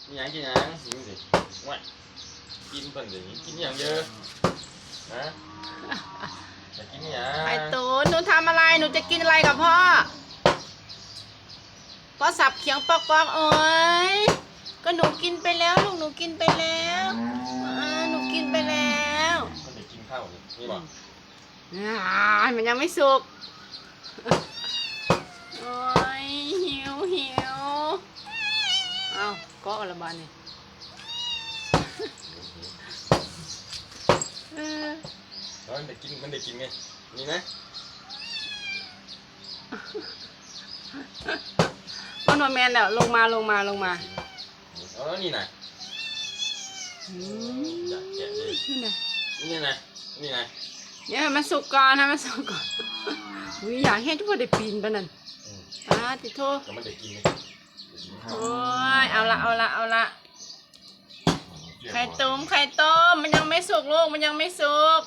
ກິນຫຍັງ ກິນຫຍັງ? ກິນຊິ ໂອ້ຍ ກິນເພິ່ນເດ ກິນຫຍັງເດີ? ຮະ? ຈະກິນຫຍັງ? ໄຂ່ຕຸນ ໜູທຳອະໄລ? ໜູຈະກິນອະໄລກັບພໍ່? ພໍ່ສັບຂຽງປອກໆ ໂອ້ຍ ກໍໜູກິນໄປແລ້ວ ລູກ ໜູກິນໄປແລ້ວ ອາ ໜູກິນໄປແລ້ວ. ມັນໄດ້ກິນເຂົ້ານີ້ ມີບໍ່? ອືມ ອາ ມັນຍັງໄມ່ສຸກ. ໂອ້ຍ ຫິວ ຫິວ. ເອົ້າ ເກາະລະບາດນີ້. ເອີ ມັນໄດ້ກິນ ມັນໄດ້ກິນໄງ ນີ້ນະ. ມັນບໍ່ແມ່ນແລ້ວ ລົງມາ ລົງມາ ລົງມາ. ເອີ ນີ້ນະ. ອືມ ຢາກແກະເລີຍ ນີ້ນະ ນີ້ນະ ນີ້ນະ. ດຽວໃຫ້ມັນສຸກກ່ອນ ໃຫ້ມັນສຸກກ່ອນ. ອຸ້ຍ ຢາກແຮງ ຄືບໍ່ໄດ້ປີນປານນັ້ນ. ອືມ ປາດຕິໂທ ກໍມັນໄດ້ກິນໄງ. ໂອ້ຍ ເອົາລະ ເອົາລະ ເອົາລະ. ໄຂ່ຕຸນ ໄຂ່ຕົ້ມ ມັນຍັງໄມ່ສຸກລູກ ມັນຍັງໄມ່ສຸກ.